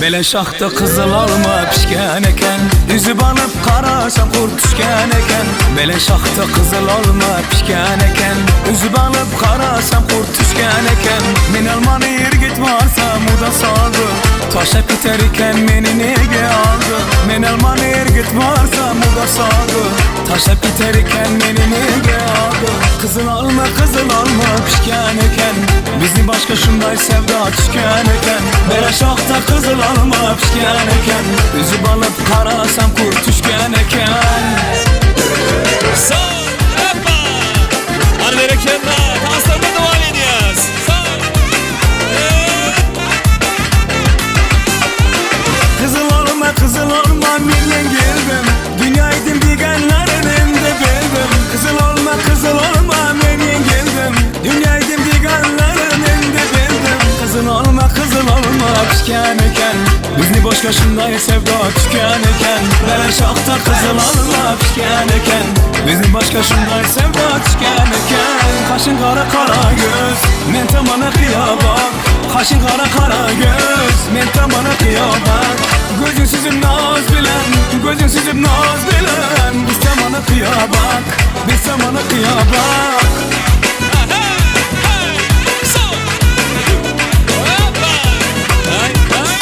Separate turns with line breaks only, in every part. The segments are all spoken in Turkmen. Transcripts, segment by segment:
Bele şahda kyzyl alma pişken eken Üzüp alyp garasam kurt düşken eken Bele şahda kyzyl alma pişken eken Üzüp alyp garasam kurt düşken eken Men almany irgit varsam o da saldy Taşlap giter eken meni nege aldy Men almany irgit varsam o da saldy Taşlap giter eken meni nege aldy Kyzyl alma kyzyl alma pişken eken Bizni başka şunday sevda tüşken eken Bele şahta kyzyl alma pişken eken Üzüp alyp karasam kurt düşken eken
Sağ ol. Hoppa. Hadi berekella. Danslarına devam ediyoruz. Sağ ol. Evet.
Kızıl olma kızıl olma men geldim Dünyaydım diganlerin de bildim Kızıl olma kızıl olma men geldim Dünyaydım diganlerin de bildim Kızıl olma kızıl olma pişken eken Bizni boşka şunday sevda tüken eken Bele şahta kızıl olma pişken eken Bizni başka şunday sevda tüken eken Kaşın kara kara göz Men tamana kıya bak Kaşın kara kara göz Men tamana kıya bak Gözün süzüp naz bilen Gözün süzüp naz bilen Biz tamana kıya bak Biz tamana kıya bak
Aha. Hey. Sağ ol. Hoppa. Hay, hay.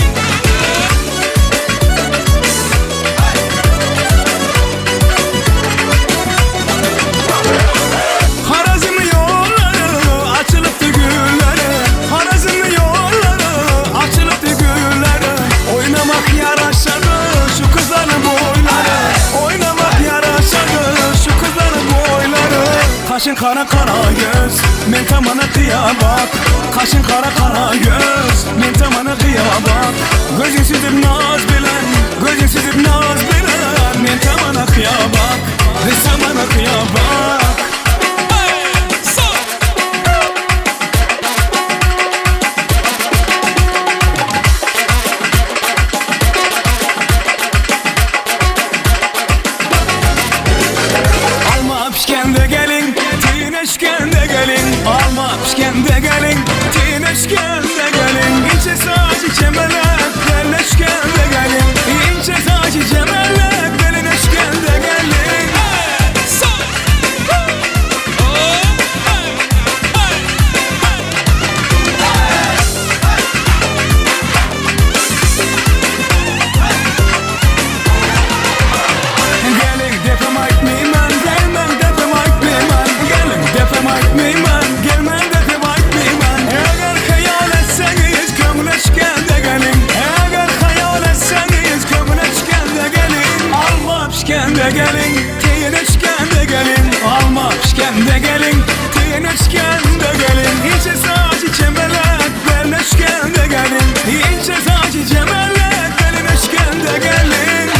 Harazım yolları açılıptı gülleri Harazım yolları açılıptı gülleri Oynamak yaraşadı şu kızların boyları Oynamak yaraşadı şu kızların boyları Kaşın kara kara göz men tamana kıya bak Kaşın kara kara göz men tamana kıya bak Gözün süzüp naz bilen Gözün süzüp naz bilen Men tamana kıya bak Biz tamana kıya bak
Hey. Sağ ol.
Alma pişkende gelin, tineşkende gelin Alma pişkende gelin, tineşkende gelin İnce saçı çemelek, belleşkende gelin İnce saçı çemelek, belineşkende gelin
Hey. Sağ ol. Hop. Hey. Hey. Hey.
Gelin depem aytmayman, gelmen depem aytmayman Gelin depem aytmayman, gelmen depem aytmayman Eğer hayal etseniz kömleşkende gelin Eğer hayal etseniz kömleşkende gelin Alma pişkende gelin, tineşkende gelin Alma pişkende gelin, tineşkende gelin İnce saçı çemelek, belleşkende gelin İnce saçı çemelek, belineşkende gelin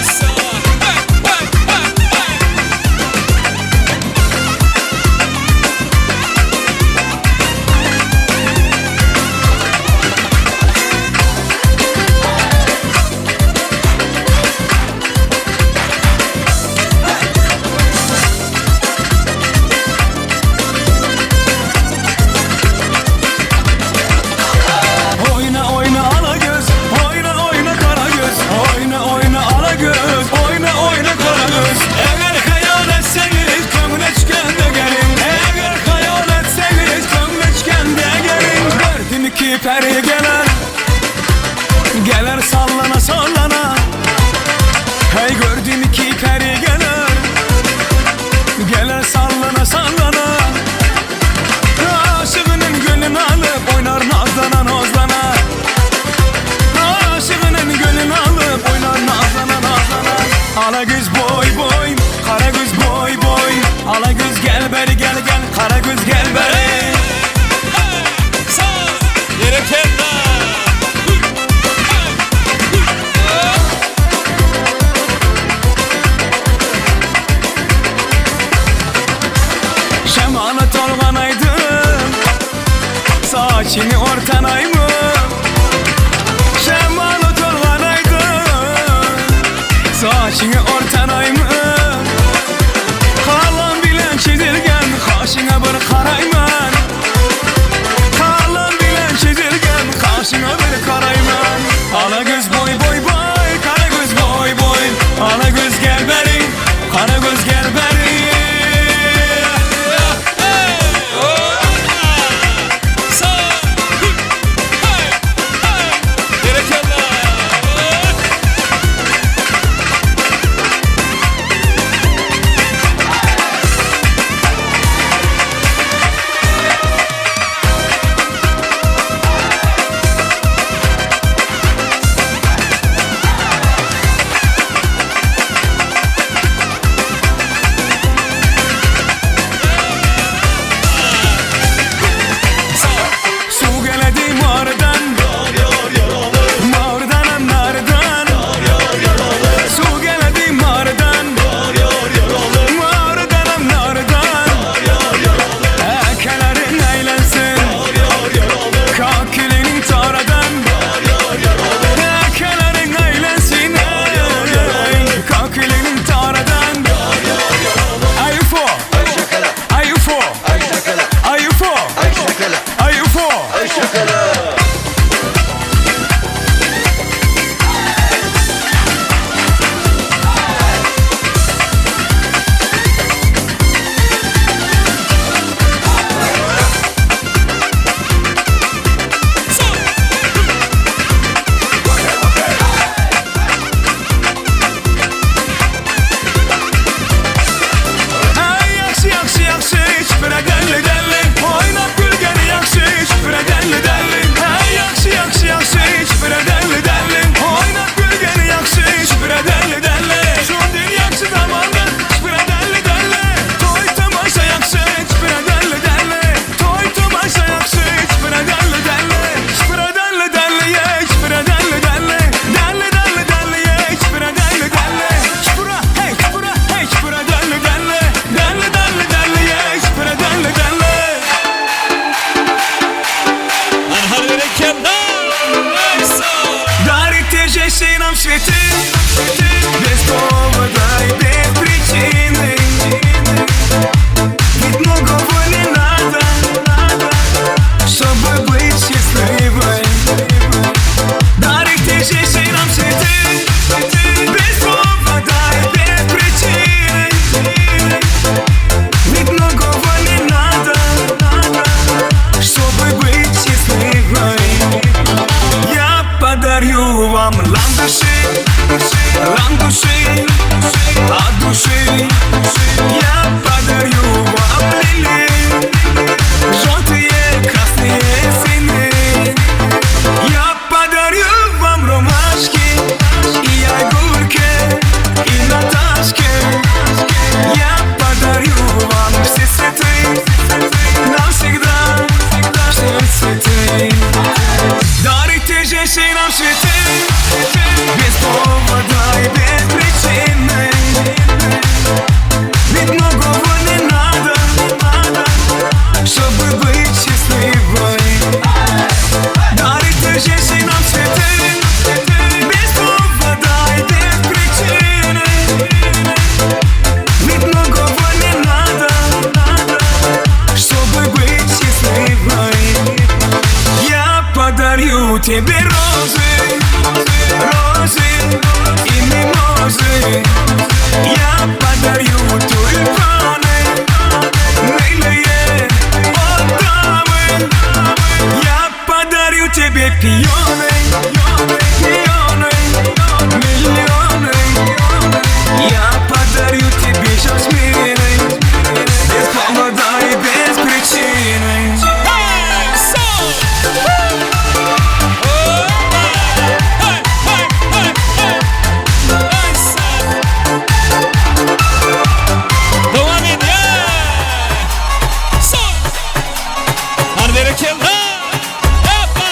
Sağ ol. Hey. Hey. Hey. Hey.
Oyna oyna ala göz, oyna oyna kara göz Oyna oyna ala göz, oyna oyna kara göz Eğer hayal etseniz kömleçkende gelin Eğer hayal etseniz kömleçkende gelin Gördüm ki peri gelir, gelir sallana sallana Hey gördüm ki peri gelir, gelir sallana sallana Aşığının gönlünü alıp oynar nazlana nazlana Aşığının gönlünü alıp oynar nazlana nazlana Ala göz boy boy, kara göz boy boy Ala göz gel beri gel gel, kara göz gel beri
Sağ ol. Berekella.
ortanaýma Şemaly tolganaýda Saçyňy ortanaýma Galam bilen çizilgen kaşyňa bir garaýman Galam bilen çizilgen kaşyňa bir garaýman Ala göz boý boý boý kara göz boý boý Ala göz gel beri kara göz gel beri
Berekella!
Su geledi mardan Mardanam nardan Su geledi mardan Mardanam nardan Ekelerin eğlensin Kakilinin taradan Ekelerin eğlensin ey. Kakilinin taradan Ay ufo Ay ufo Ay ufo Ay ufo Ay yaxşı yaxşı yaxşı Şüpürə dəlli dəlli Oynap gülgəni yaxşı Şüpürə dəlli dəlli Ay yaxşı yaxşı yaxşı Şüpürə dəlli dəlli Oynap gülgəni yaxşı Şüpürə dəlli dəlli Şundur yaxşı zamandır Şüpürə dəlli dəlli Toy tamaşa yaxşı Şüpürə dəlli dəlli Toy tamaşa yaxşı Şüpürə dəlli dəlli Şüpürə dəlli dəlli Şüpürə dəlli dəlli Dəlli dəlli dəlli Şüpürə dəlli dəlli Şüpürə hey şüpürə hey şüpürə dəlli dəlli Dəlli dəlli dəlli şüpürə dəlli dəlli
Anhar berekella!
Дарите женщинам цветы Без повода и без причины Ведь многого не надо, Чтобы быть счастливой Дарите женщинам цветы Без повода и без причины Ведь многого не надо, Чтобы быть счастливой я подарю вам ландыши, ландыши от души. Я подарю вам лилии, желтые, красные, синие. Я подарю вам ромашки и огурки, и Наташки. Я подарю вам все цветы навсегда, все цветы. Дарите женщинам цветы Без повода и без причины Ведь многого не надо, Чтобы быть счастливой Дарите женщинам цветы Без повода и без причины Ведь многого не надо, Чтобы быть счастливой я подарю тебе розы, розы и мимозы. Я подарю тюльпаны, милые от дамы. Я подарю тебе пионы, пионы, миллионы. Я подарю тебе жасмины, без повода и без причины.
Hey, so! Hey, hey, hey, hey! Hey, so! Dowam edýär! So! Hany berekella! Hoppa!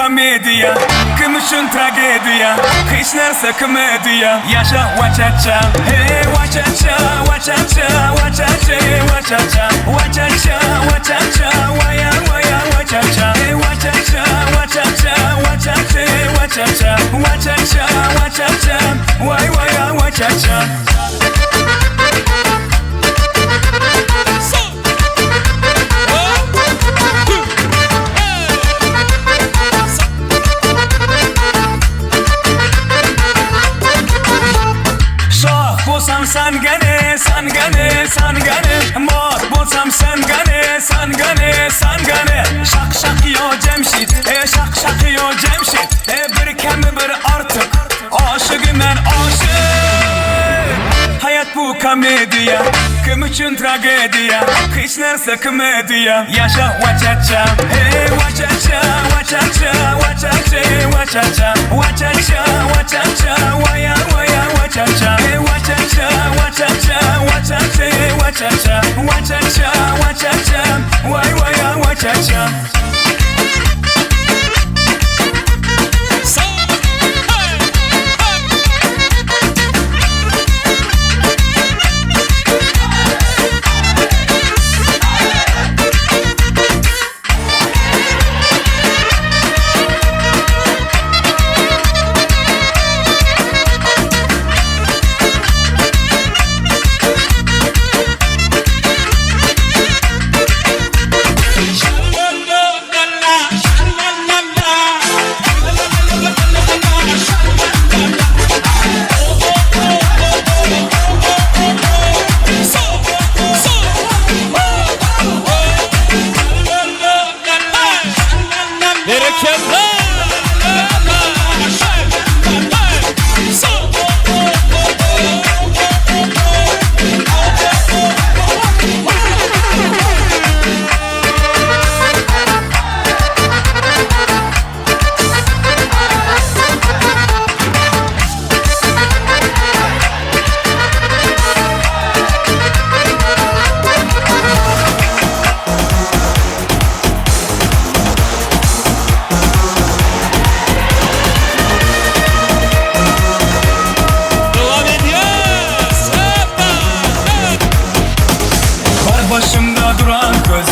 komediýa Kim üçin tragediýa Hiç narsa komediýa Ýaşa waçaça Hey waçaça waçaça waçaça waçaça Waçaça waçaça Waýa waýa waçaça Hey waçaça waçaça waçaça waçaça Waçaça waçaça Waý waýa waçaça. Şah bolsam sen gene, sen gene, sen gene Mor bolsam sen gene, sen gene, sen gene Şak şak yo Cemşit, e şak şak yo Cemşit E bir kemi bir artyk, aşygy men aşyk Hayat bu komediýa, kim üçin tragediýa Hiç narsa komediýa, ýaşa waçaça Hey waçaça, waçaça, waçaça, waçaça Waçaça, waçaça, waýa waýa waçaça Hey waçaça, waçaça, waçaça, waçaça Waçaça, waçaça, waý waýa waçaça.
Berekella! Dowam edýäs! Hoppa!
Var başımda duran kız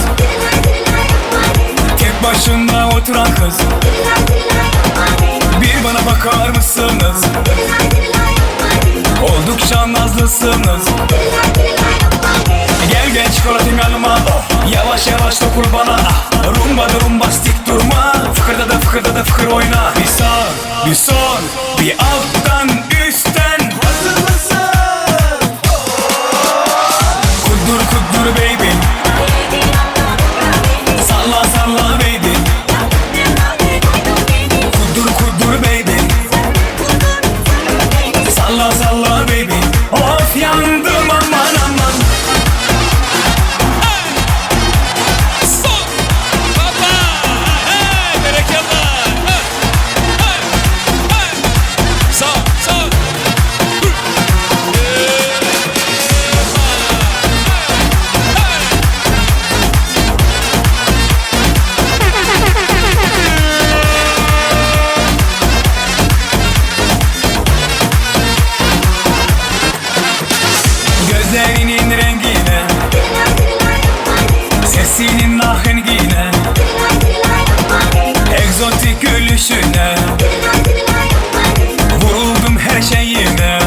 Tek başına oturan kız Bir bana bakar mısınız? Oldukça nazlısınız Gel gel çikolatim yanıma oh. Yavaş yavaş dokul bana ah. Rumba da rumbastik durma Fıkırda da fıkırda da fıkır oyna Bir sağ bir sol bir alttan üstten Hazır mısın? Kudur kudur baby Salla salla baby Kudur kudur baby Salla salla baby Of yandım aman aman
Sol! Hoppa! Hey, berekella! Hey! Hey! Hey! Sağ, sağ!
Gözlerinin rengine Sesinin ahengine Egzotik gülüşüne Vuruldum her şeyine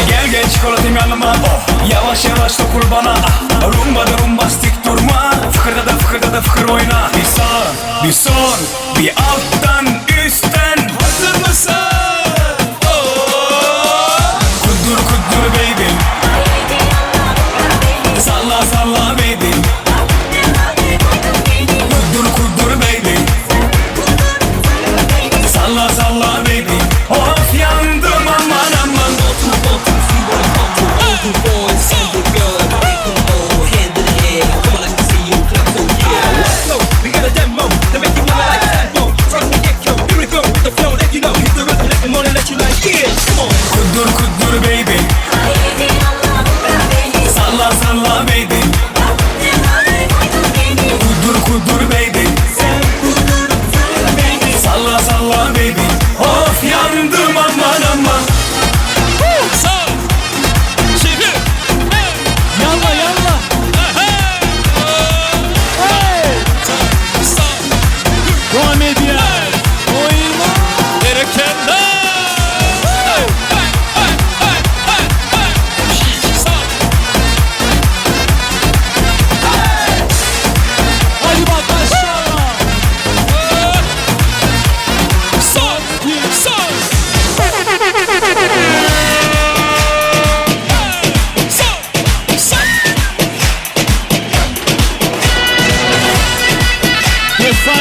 Gel gel çikolatim yanıma oh. Yavaş yavaş dokul bana ah. Rumba da rumbastik durma Fıkırda da fıkırda da fıkır oyna Bir sağ bir sol bir alttan üstten
Hazır mısın? Oh!
Kudur kudur baby Salla salla baby Kudur kudur baby Salla salla baby Of yandım aman aman
We got a demo to make you wanna like tempo. From the get go, here we go.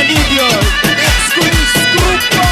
Video Exclusive Gruppa.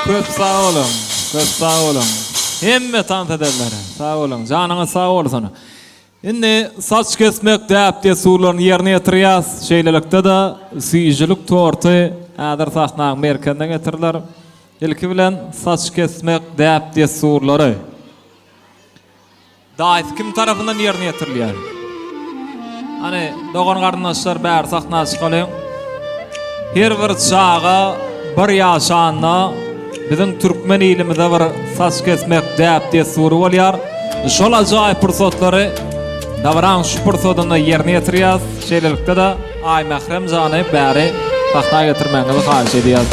Köp sag boluň, köp sag boluň. Hemme tans edenlere sag boluň, janyňyz sag bolsun. Indi saç kesmek däp-dessurlaryny ýerine ýetirýäs. Şeýlelikde-de, süýjülik torty häzir sahnaň merkezine getiriler. Ilki bilen saç kesmek däp-dessurlary. Daýysy kim tarapyndan ýerine ýetirilýär? Hany, dogan-garyndaşlar bäri sahna çykalyň. Her bir çaga bir ýaşanda biziň türkmen ilimize bir saç kesmek däp-dessury bolýar. Şol ajaýyp pursatlary dabaraň şu pursadynda ýerine ýetirýäs. Şeýlelikde-de Aýmährem jany bäri sahna getirmegiňizi haýyş edýäs.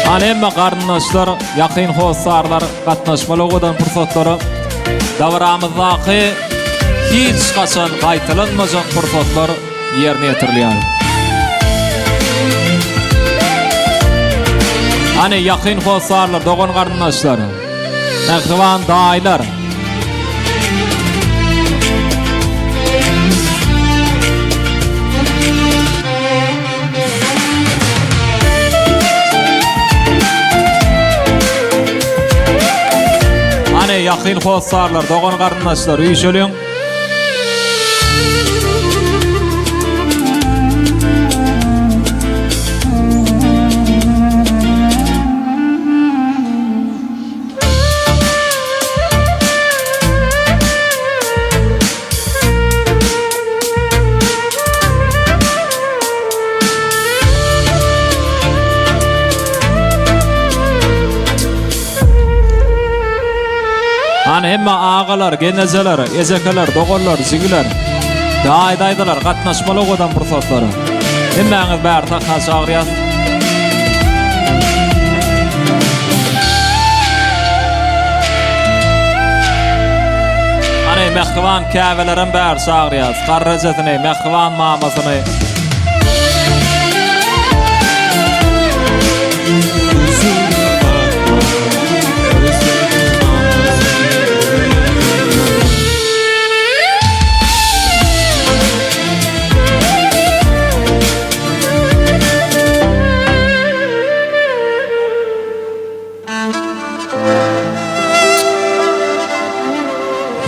Hany hemme garyndaşlar, ýakyn hossarlar gatnaşmaly owadan pursatlara. Dabaramyzdaky hiç haçan gaýtalanmajak pursatlar ýerine ýetirilýär. Hany ýakyn hossarlar, dogan-garyndaşlar, mähriban daýylar. Hany ýakyn hossarlar, dogan-garyndaşlar üýşeliň. Hany hemme agalar, gelnejeler, ejekeler, doganlar, jigiler, daýy-daýzalar gatnaşmaly owadan pursatlara. Hemmäňiz bäri sahna çagyrýas. Hany mähriban käbelerem bäri çagyrýas. Garry ejesini, mähriban mamasyny.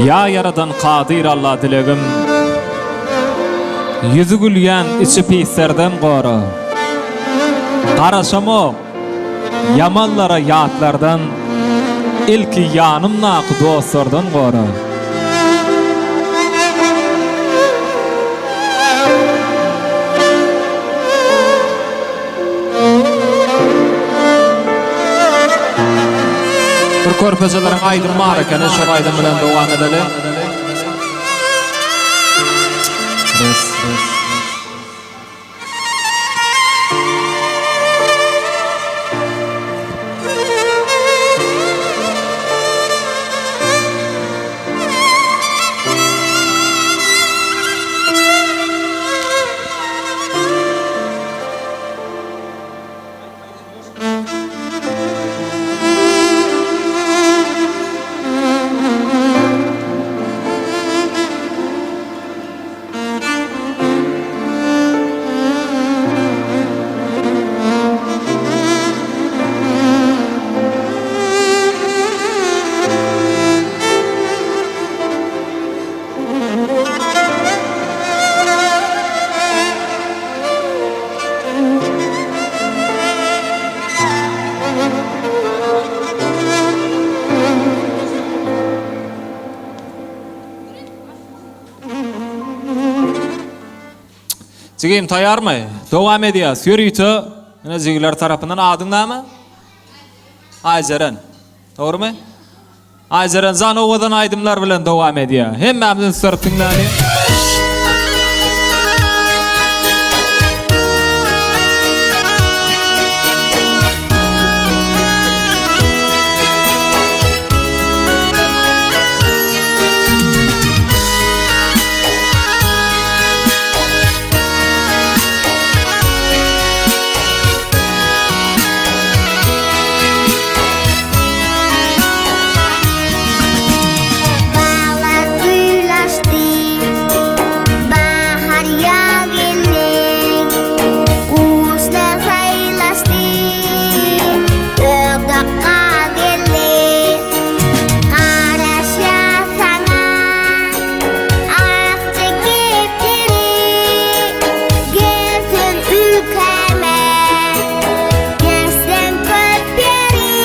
Ýa Ýaradan Kadyr Alla dilegim, Ýüzi gülýän içi pislerden gora. Garaşamok ýamanlara ýatlardan, Ilki ýanymdaky dostlardan gora. Bir körpejeleriň aýdymy bar ekeni, şol aýdym bilen dowam edeli. Res. Jigim taýýarmy? Dowam edýäs. Ýörite ine jigiler tarapyndan adyň näme? Aýjeren. Dogrymy? Aýjeren jan owadan aýdymlar bilen dowam edýär. Hemmämiz üns berip diňläliň.
Baglar gül açdy, bahar ýaz geldi, Guşlar saýlaşdy, ördek gaz geldi. Garaşýar saňa akja kepderi, Gelsin ülkäme, gelsin köp ýeri.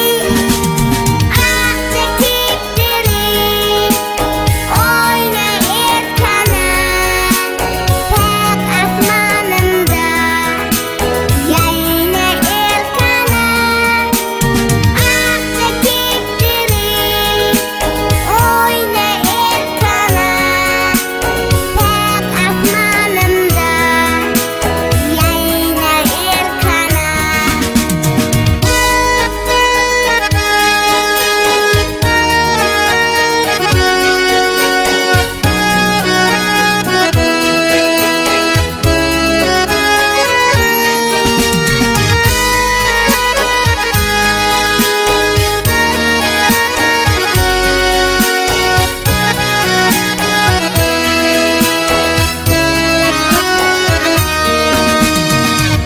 Akja kepderi, oýna erkana, Päk asmanymda ýaýna erkana. Akja kepderi, oýna erkana, Päk asmanymda ýaýna erkana.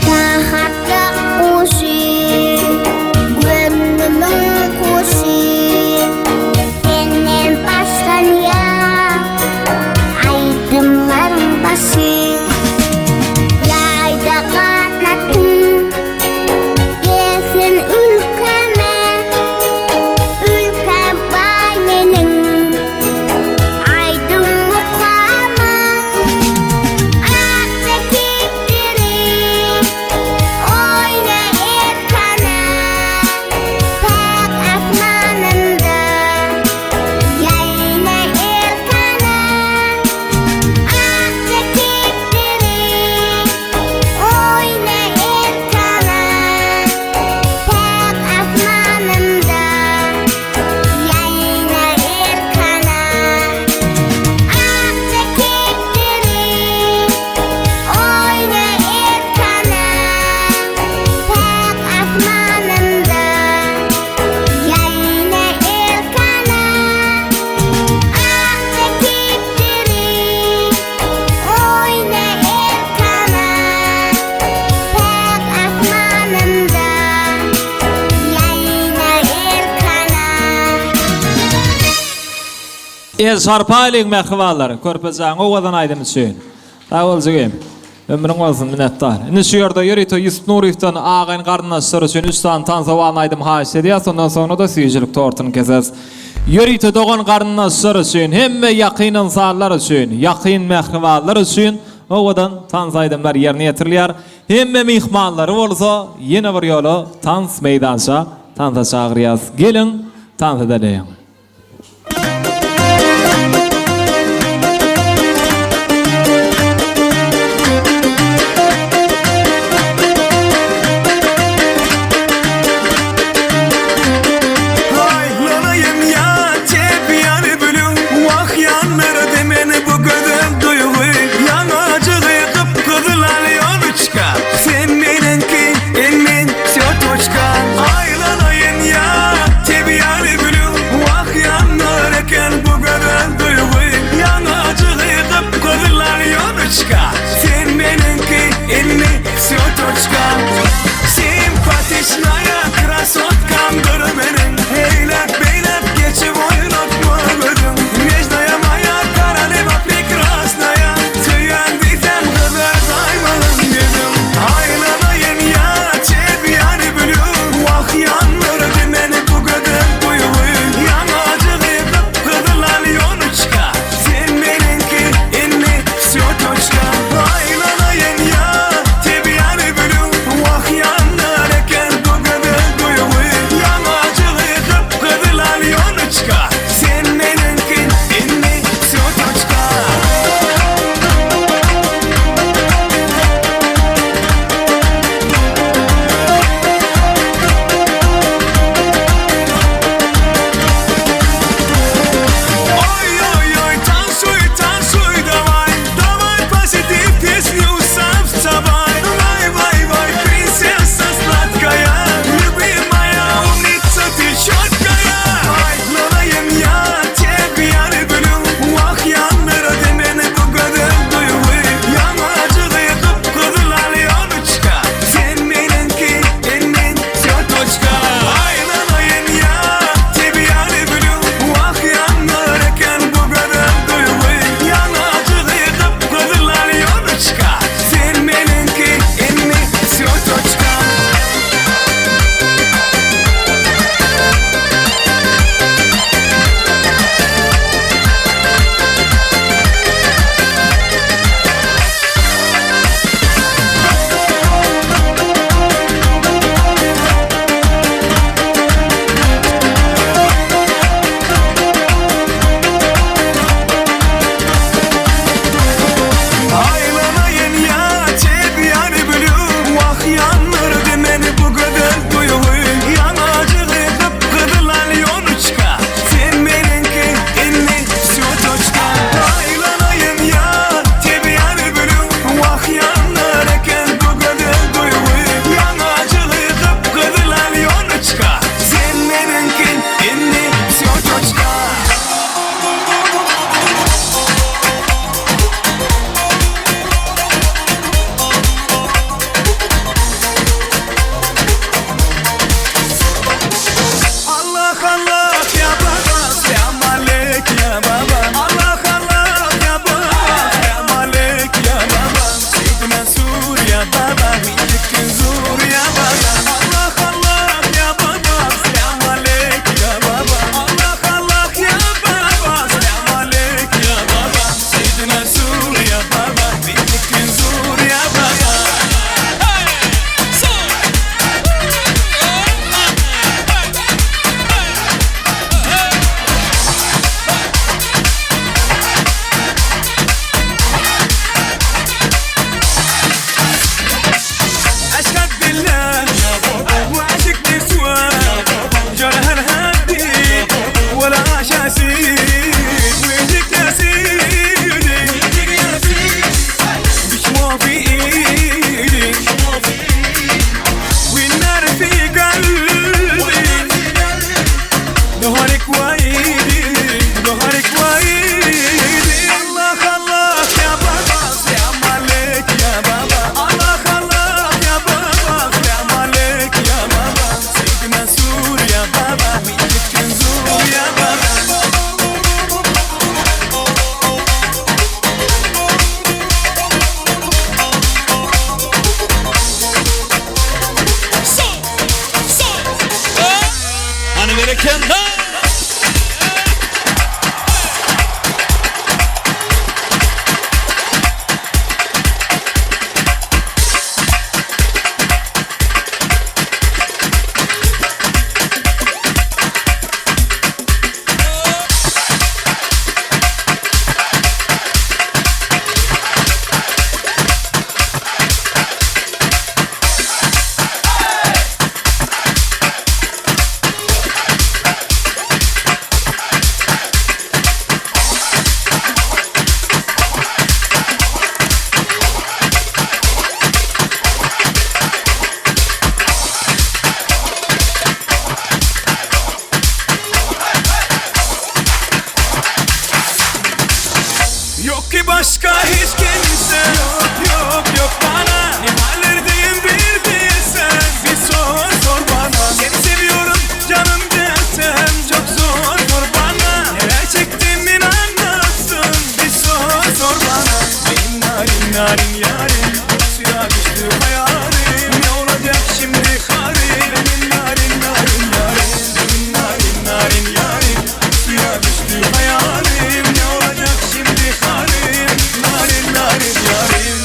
Rahatlyk guşy, göwnümiň guşy, Senden başlanýar aýdymlaryň başy. Ýaýda ganatym gelsin ülkäme, Ülkäm baý meniň aýdym mukama. Akja kepderi, oýna erkana, Päk asmanymda ýaýna erkana. Akja kepderi, oýna erkana, Päk asmanymda ýaýna erkana. Akja kepderi, oýna erkana, Päk asmanymda ýaýna erkana. Akja kepderi, oýna erkana, Päk asmanymda ýaýna erkana.
El şarpaýlyň mähribanlar, körpejäň owadan aýdymy üçin. Sag bol jigim. Ömrüň bolsun minnetdar. Indi şu ýerde ýörite Ýusup Nuryýewden agaýyn garyndaşlar üçin üç sany tans owadan aýdym haýyş edýäs, ondan soňra-da süýjülik tortuny keseris. Ýörite dogan garyndaşlar üçin, hemme ýakyn ynsanlar üçin, ýakyn mähribanlar üçin owadan tans aýdymlar ýerine ýetirilýär. Hemme myhmanlary bolsa ýene bir ýola tans meýdança tansa çagyrýas. Geliň tans edeliň.
Aýlanaýyn ýa çep ýany bülüň Wah ýandyrdy meni bu gözel duýgy Ýaňajygy gyp-gyzyl alýonuçka Sen meniňki, en men, wsýo toçka Aýlanaýyn ýa çep ýany bülüň Wah.
Berekella!
Yok ki başka hiç kimse Yok yok yok bana Ne hallerdeyim bir bilsen Bir sor sor bana Seni seviyorum canım desem Çok zor sor bana Neler çektim inanmazsın Bir sor sor bana Benim narin narin yarim Suya düştü hayalim Ne olacak şimdi halim Benim narin narin yarim Benim narin narin yarim Suya düştü hayalim Ne olacak şimdi halim Narin narin yarim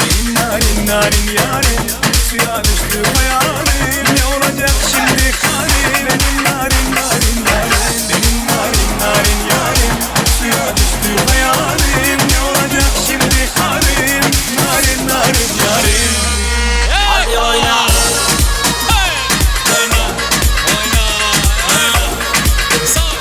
Benim narin narin yarim Suya düştü hayalim Ne olacak şimdi halim Benim narin narin yarim Benim narin narin yarim Suya düştü hayalim Ne olacak şimdi halim Narin narin yarim
Hadi oyna. Oyna. Oyna. Oyna. Sağ.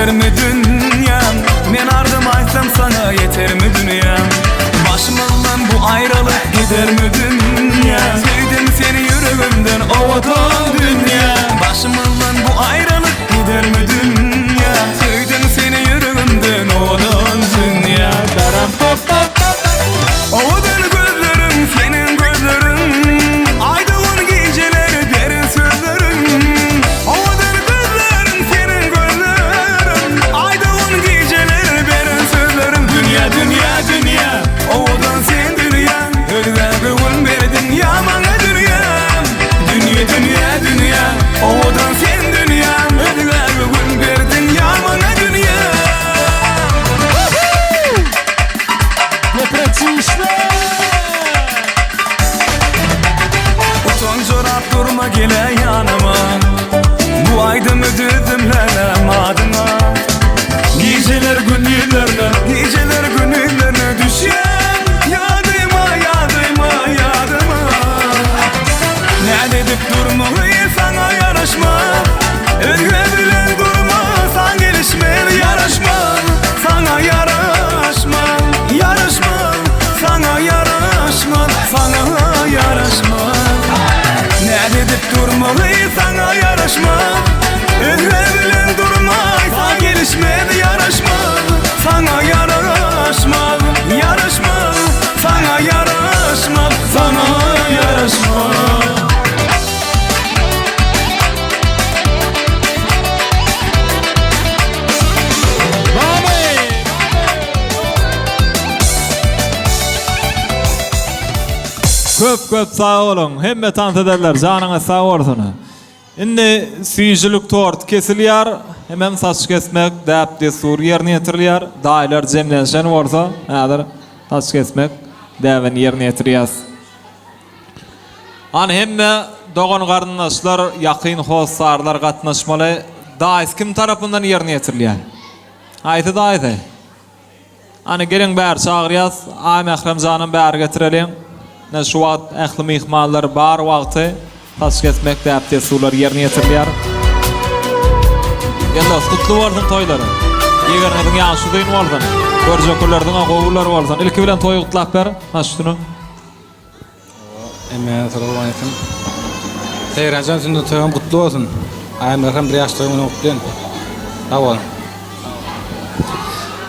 Gidermi dünýäm Men ardym aýtsam saňa ýetermi dünýäm Başymyzdan bu aýralyk gidermi dünýä Söýdüm seni ýüregimden owadan dünýä Başymyzdan bu aýralyk gidermi dünýä Söýdüm seni ýüregimden owadan dünýä Owadan gözleriň seniň gözleriň Aýdygyn gijeleri beren sözleriň Owadan gözleriň seniň gözleriň Aýdygyn gijeleri beren sözleriň Dünýä dünýä dünýä Owadan sen dünýä Özgä göwün berdiň ýa maňa dünýä Dünýe dünýä dünýä Owadan sen dünýä Özgä göwün berdiň ýa maňa dünýä Utanjyrap durma gele ýanyma Bu aýdymy düzdüm läläm adyňa Gijeler gündizlerine Gijeler gündizlerine düşýän Ýadyma ýadyma ýadyma Näz edip durmaly saňa ýaraşma Özge bilen durma saň gelişmez ýaraşma Saňa ýaraşma ýaraşma Saňa ýaraşma saňa ýaraşma Näz edip durmaly saňa ýaraşma Özge bilen durma saň gelişmez ýaraşma Saňa ýaraşma ýaraşma Saňa ýaraşma saňa ýaraşma.
Köp köp sag boluň hemme tans ederler janyňyz sag bolsun. Indi süýjülik tort kesilýär hemem saç kesmek däp dessur ýerine ýetirilýär daýylar jemlenşen bolsa häzir saç kesmek däbini ýerine ýetirýäs. Hany hemme dogan garyndaşlar ýakyn hossarlar gatnaşmaly daýysy kim tarapyndan ýerine ýetirilýär? Haýsy daýysy? Hany geliň bäri çagyrýas Aýmährem janam bäri getireliň. Ine şu wagt ähli myhmanlar bar wagty saç kesmek däp-dessurlary ýerine ýetirilýär. Gel dost gutly bolsun toýlary. Ýegeniňiziň ýaşy uzyn bolsun. Görjek günleriňiz gowy günler bolsun. Ilki bilen toýy gutlap ber. Baş üstüne.
Hemmäňize salowmaleýkim. Seýranjan sünnet toýuň gutly bolsun. Aýamlar hem bir ýaş toýuň bilen gutlaýyn. Sag boluň.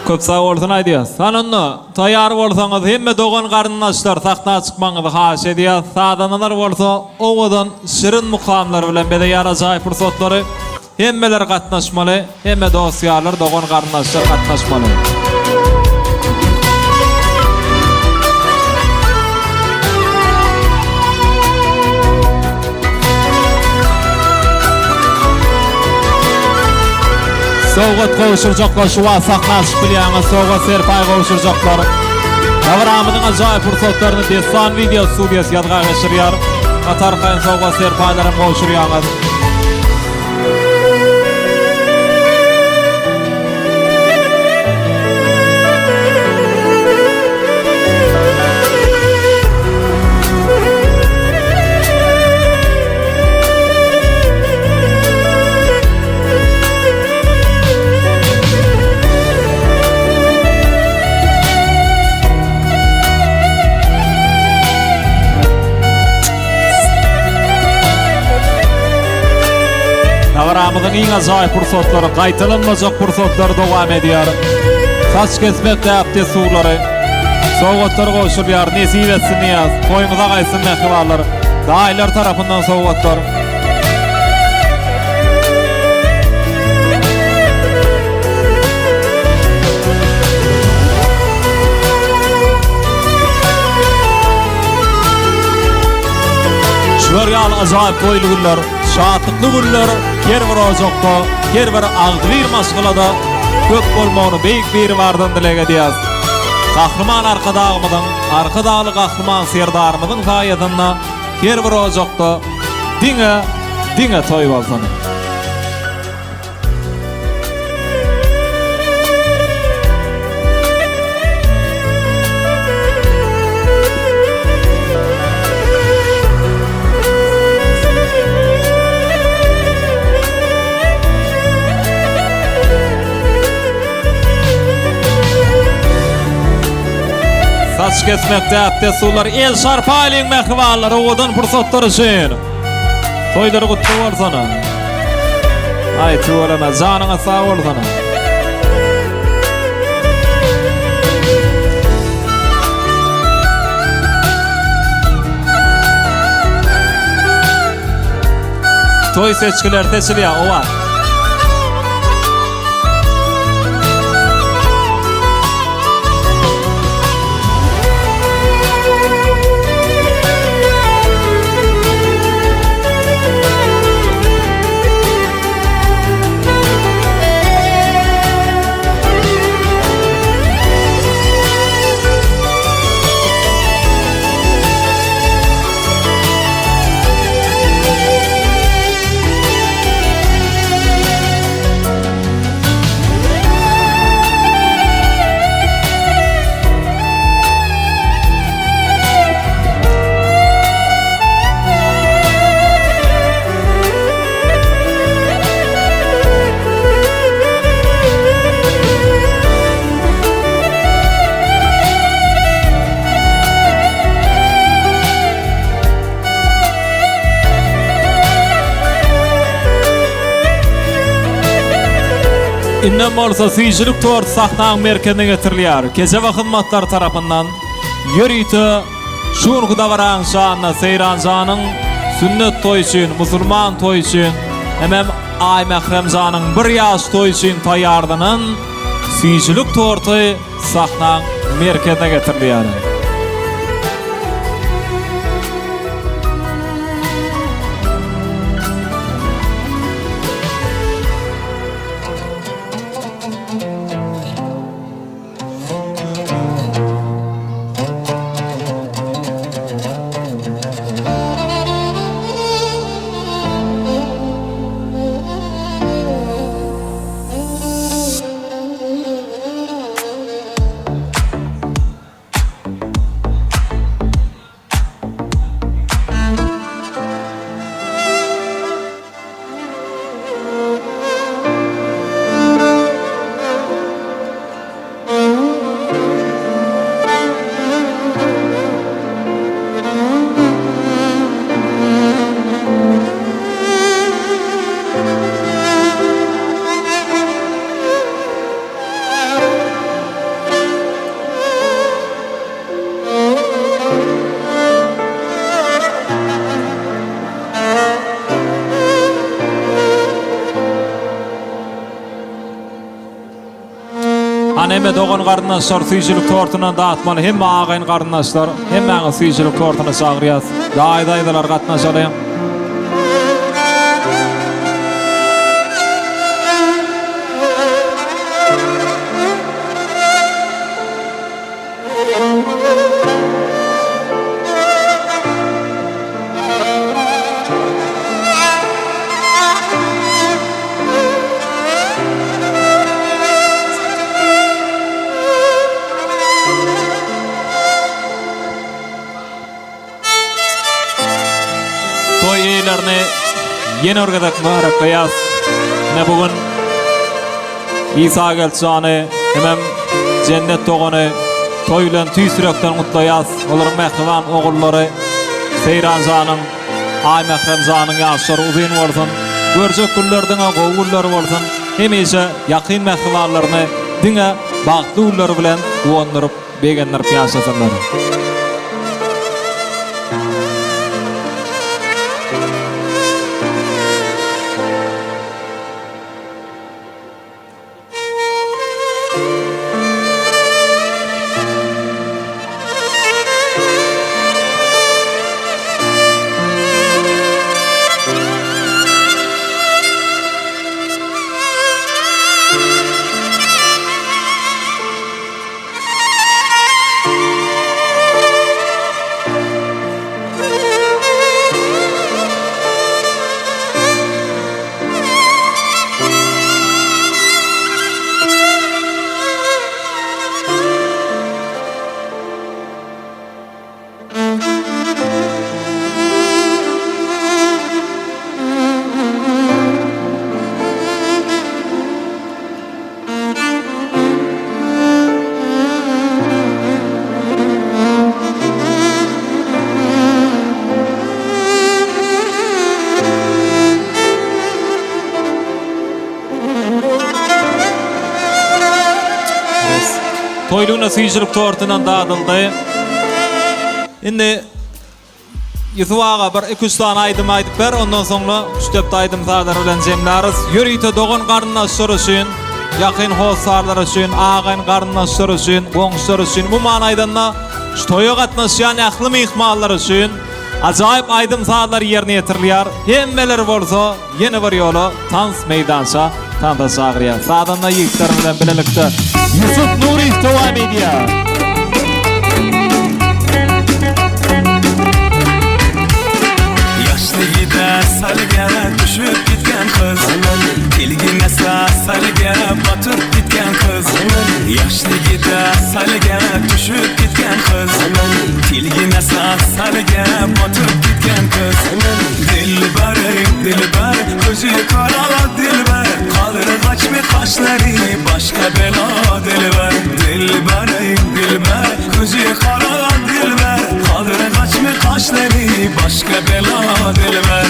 Köp sag bolsun aýdýas. Hany onda taýýar bolsaňyz hemme dogan garyndaşlar sahna çykmagyňyzy haýyş edýäs. Sazandalar bolsa owadan şirin mukamlar bilen bezeýär ajaýyp pursatlary. Hemmeler gatnaşmaly, hemme dost-ýarlar, dogan-garyndaşlar gatnaşmaly. Sowgat gowşurjaklar şu wagt sahna çykyp bilýäňiz, sowgat serpaý gowşurjaklar. Dabaramyzyň ajaýyp pursatlaryny Dessan wideo studiýasy ýazga geçirýär. Gaty arkaýyn sowgat serpaýlaram gowşurýaňyz. Dabaramyzyň iň ajaýyp pursatlary, gaýtalanmajak pursatlary dowam edýär. Saç kesmek däp-dessurlary, sowgatlar gowşurylýar. Nesip etsin diýýäs. Toýumyza gaýtsyn mähribanlar. Daýylar tarapyndan sowgatlar. Şular ýaly ajaýyp toýly günler, şatlykly günler her bir ojakda, her bir agzybir maşgalada köp bolmagyny Beýik Biribardan dileg edýäris. Gahryman Arkadagymyzyň, Arkadagly Gahryman Serdarymyzyň saýasynda her bir ojakda diňe, diňe toý bolsun! kesmek däp-dessurlar el şarpaýlyň mähribanlar owadan pursatlar üçin. Toýlary gutly bolsun. Aý tüweleme janyňyz sag bolsun. Toý seçgiler seçilýär owa. Indem bolsa süýjülik torty sahnaň merkezine getirilýär. Kejebe hyzmatlary tarapyndan ýörite şu günki dabaraň şanyna Seýranjanyň sünnet toýy üçin, musulman toýy üçin hemem Aýmähremjanyň bir ýaş toýy üçin taýýarlanan süýjülik torty sahnaň merkezine getirilýär. Hany hemme dogan garyndaşlar süýjülik tortundan datmaly hemme agaýyn garyndaşlar hemmäňiz süýjülik tortuna çagyrýas daýy daýzalar gatnaşalyň. Toý eýelerini ýene bir gezek mübärekleýäs. Ine bu gün Isa Geltjany hemem Jennet dogany toý bilen tüýs ýürekden gutlaýas. Olaryň mähriban ogullary Seýran janyň, Aýmährem janyň ýaşlary uzyn bolsun. Görjek günleri diňe gowy günler bolsun. Hemişe ýakyn mähribanlaryny diňe bagtly günleri bilen guwandyryp, begendirip ýaşasynlar. Toýlugyna süýjülik tortundan dadyldy. Indi Ýusup aga bir iki-üç sany aýdym aýdyp ber, ondan soňra üç-döpde aýdym-sazlar bilen jemläris. Ýörite dogan-garyndaşlar üçin, ýakyn hossarlar üçin, agaýyn-garyndaşlar üçin, goňşular üçin, umuman aýdanda, şu toýa gatnaşýan ähli myhmanlar üçin ajaýyp aýdym-sazlar ýerine ýetirilýär. Hemmeler bolsa ýene bir ýola tans meýdança tansa çagyrýar. Sazanda ýigitler bilen bilelikde Ýusup Nuryýew dowam edýär.
Ýaşlygyda salga düşüp gitgen gyz Tilgine salga batyp gitgen gyz Ýaşlygyda salga düşüp gitgen gyz Tilgine salga batyp gitgen gyz Dilber dilber Közi kara dilber Kalır kaçmy kaşları Başka bela dilber Dilber dilber Közi kara dilber Kalır kaçmy kaşları Başka bela dilber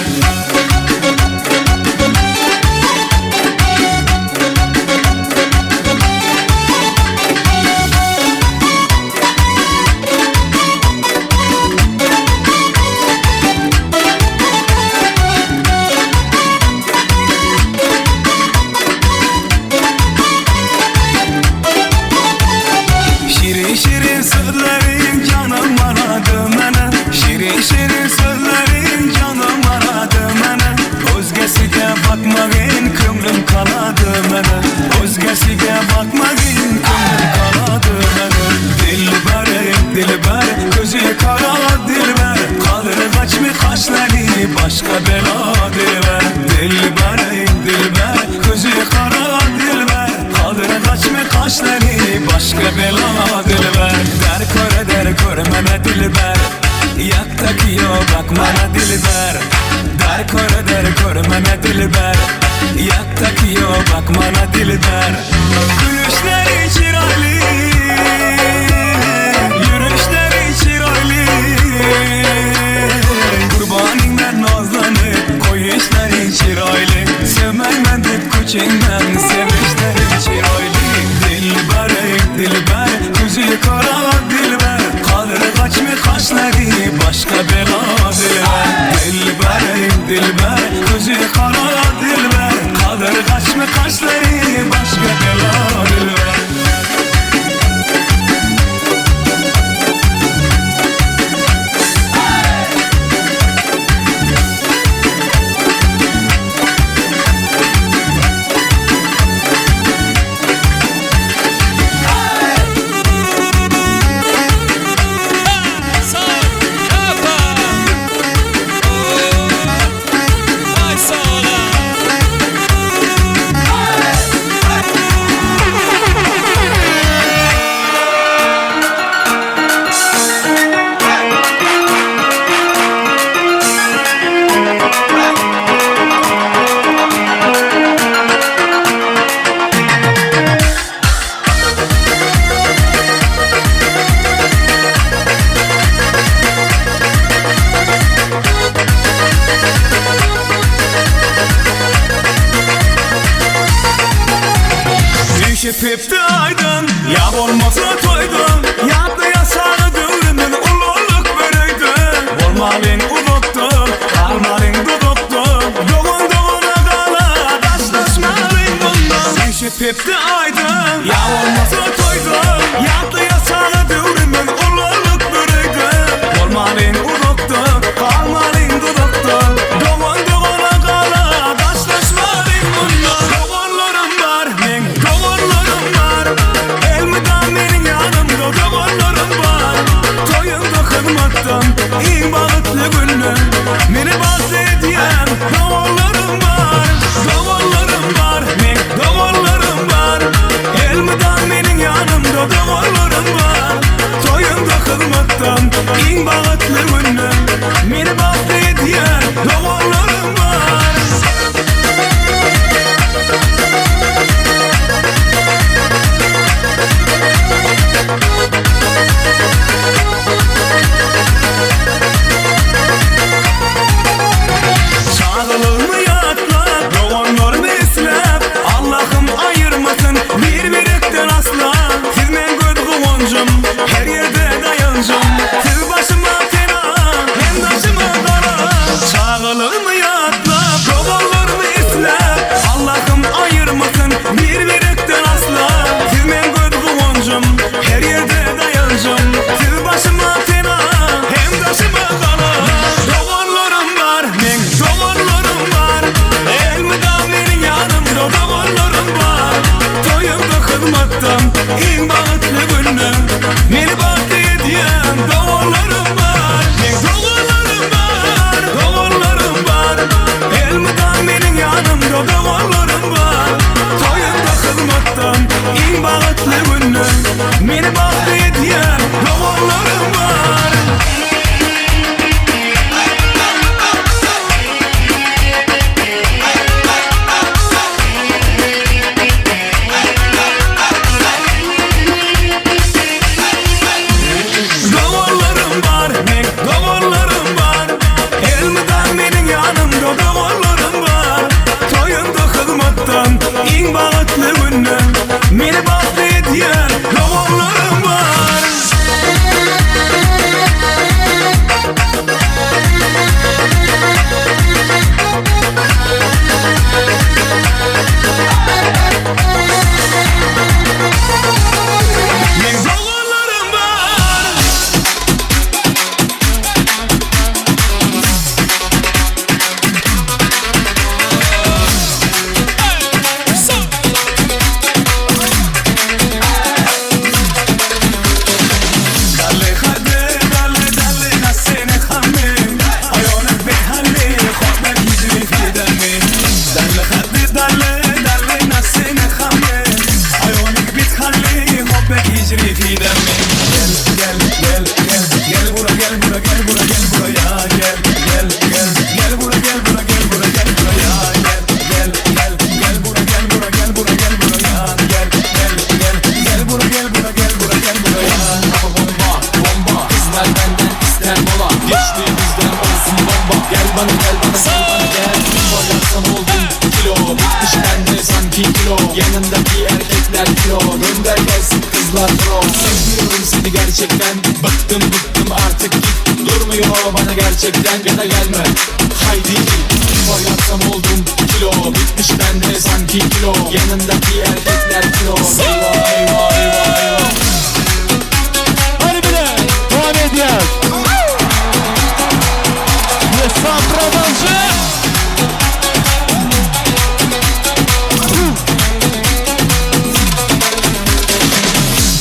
Şirin şirin sözlerin canım aradı mene Şirin şirin sözlerin canım aradı mene Özgesiga bakmagin köňlüm kaladı mene Özgesiga bakmagin köňlüm kaladı mene Dilber dilber közi kara dilber Kalır kaçmy kaşları başka bela dilber Dilber dilber közi kara dilber Kalır kaçmy kaşları başka bela dilber Der köre der körmene dilber Yak takıyor bakmana dilber Der köre der körmene dilber Yak takıyor bakmana dilber Gülüşleri çiraylı Yürüşleri çiraylı Kurbaningden nazlanıp Koy işleri çiraylı Sevmem dip kuçinden Sevişleri çiraylı Dilber dilber Kuzu kara dilber Kalır kaçmy kaşları Başka bela dilber Dilber dilber Kuzu kara dilber Kalır kaçmy kaşları Başka bela dilber Düşüp aydın Ya olmasa toydun Yattı yasağı dövrümün Ululuk börüydü Olmalın uzuktu Kalmalın duduktu Doğun doğuna kala Daşlaşmalın bundan Düşüp aydın Ya olmasa toydun Yattı yasağı dövrümün Ululuk börüydü Olmalın uzuktu Kalmalın duduktu Doğun doğuna kala Daşlaşmalın bundan Doğanlarım var men doğanlarım var Elmida menin yanımda doğanlarım var Toyunda hizmettim en bahtlı günüm Meni bazı edyen doğanlarım var Doğanlarım var men doğanlarım var Elmida menin yanımda doğanlarım var Toyunda hizmettim en bahtlı günüm Meni bazı edyen doğanlarım var Çağlığımı yatla, doğanlarımı islet Allah'ım ayırmasın bir birikten asla Siz men göz guwancım.
Bana gel bana gel bana gel Parlatsam oldum kilo Bitmiş bende sanki kilo Yanındaki erkekler kilo Gönder gelsin kızlar pro Seviyorum seni gerçekten Bıktım bıktım artık git Durmuyor bana gerçekten Ya da gelme Haydi git Parlatsam oldum kilo Bitmiş bende sanki kilo Yanındaki erkekler kilo Eyvah eyvah eyvah eyvah
Hadi bile dowam edýäs. Dessan production.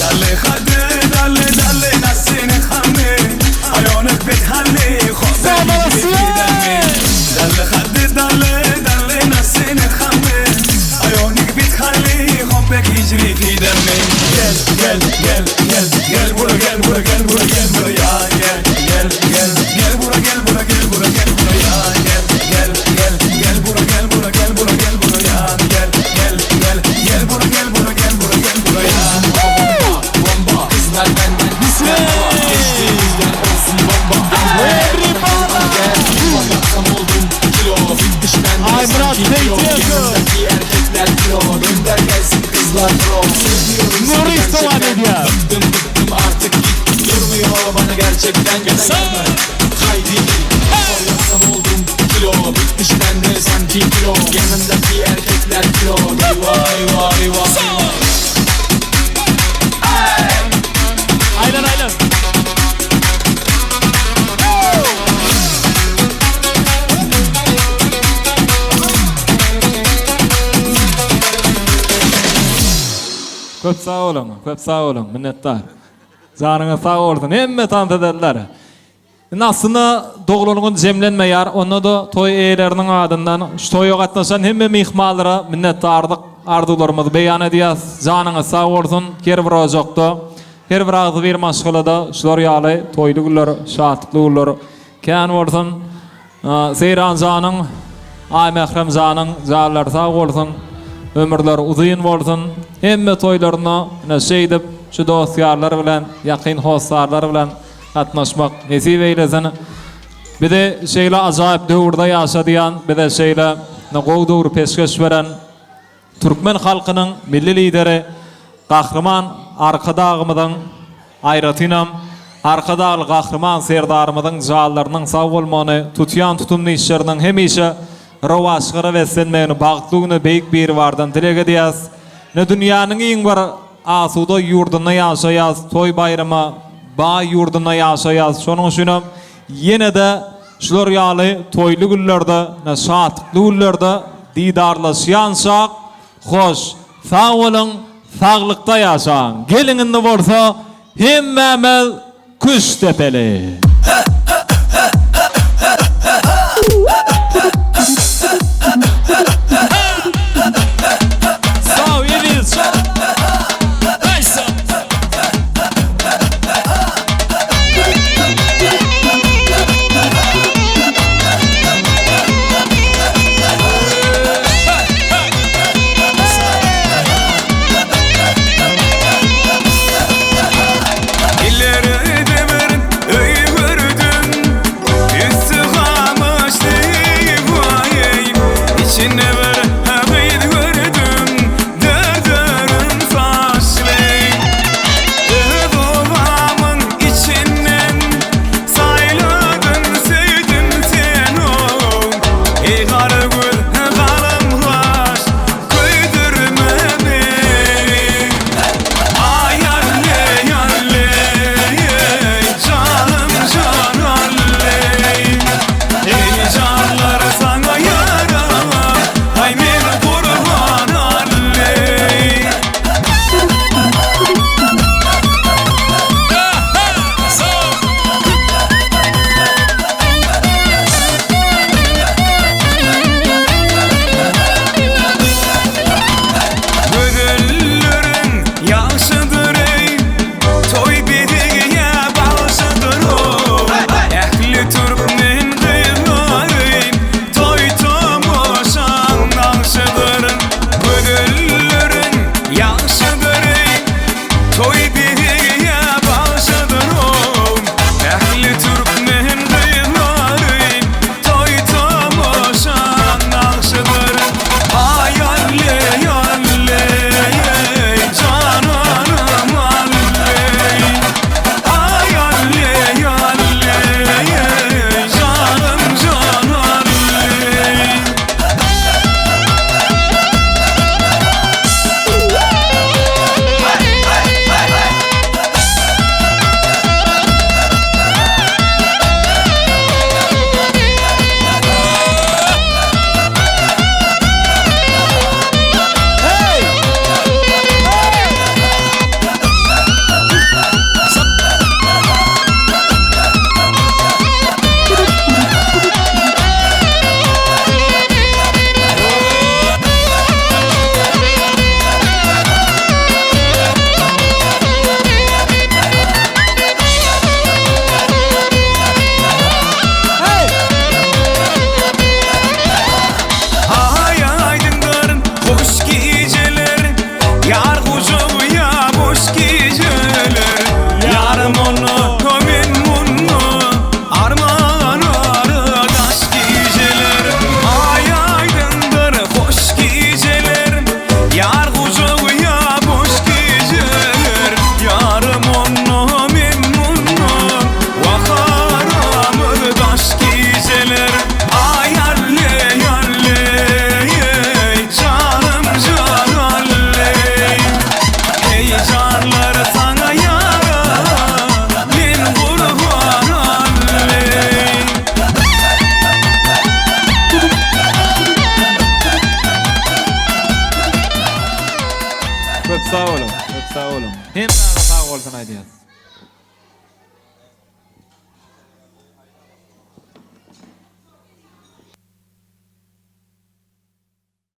Dalle hadi dalle dalle nasini hammi Ayonuk bithalli
Sag
Dalle hadi dalle dalle nasini hammi Ayonuk bithalli Hobbek hicri fi demmi Gel gel gel gel gel bura gel bura gel bura gel buraya gel gel gel gel bura gel bura gel bura gel buraya gel gel gel gel bura gel bura gel bura gel buraya gel gel gel gel bura gel bura gel bura gel buraya
Bomba bomba Kızlar benden
Bismillah.
Geçtiğimizden olsun bomba
Everybody.
Gel Parlatsam oldum kilo Bitmiş bende
Aymurat
sanki kilo
Zeytin.
Yanındaki erkekler kilo Gönder gelsin kızlar pro Seviyorum seni
Nuri salam
gerçekten
edýär.
Bıktım bıktım artık git Durmuyor bana gerçekten ya da gelme Haydi git Parlatsam oldum kilo Bitmiş bende sanki kilo Yanındaki erkekler kilo Eyvah eyvah eyvah eyvah
Aýlan aýlan. Köp sag boluň, köp sag boluň, minnetdar. Janyňyz sag bolsun, hemme tans ederler. Indi aslynda doglan gün jemlenmeýär, onda-da toý eýeleriniň adyndan şu toýa gatnaşan hemme myhmanlara minnetdarlyk arzuwlarymyzy beýan edýäs. Janyňyz sag bolsun, her bir ojakda, her bir agzybir maşgalada şular ýaly toýly günler, şatlykly günler kän bolsun. Seýran janyň, Aýmährem janyň janlary sag bolsun, ömürleri uzyn bolsun. Hemme toýlarynda ine şeýdip şu dost-ýarlar bilen, ýakyn hossarlar bilen gatnaşmak nesip eýlesin. Bizi şeýle ajaýyp döwürde ýaşadýan, bize şeýle gowy döwri peşgeş beren Türkmen halkynyň Milli Lideri Gahryman Arkadagymyzyň, aýratynam, Arkadagly Gahryman Serdarymyzyň janlarynyň sag bolmagyny, tutýan tutumly işleriniň hemişe rowaçlyklara beslenmegini bagtly güne Beýik Biribardan dileg edýäs. Ine dünýäniň iň bir asuda ýurdunda ýaşaýas, toý-baýrama baý ýurdunda ýaşaýas. Şonuň üçinem ýene-de şular ýaly toýly günlerde, ine şatlykly günlerde didarlaşýançak, hoş, sag boluň, saglykda ýaşaň. Geliň indi bolsa hemmämiz küşt depeli. Sag eziz
Illeri devirin, öýi gördüm.
Hemmäňize sag bolsun aýdýas.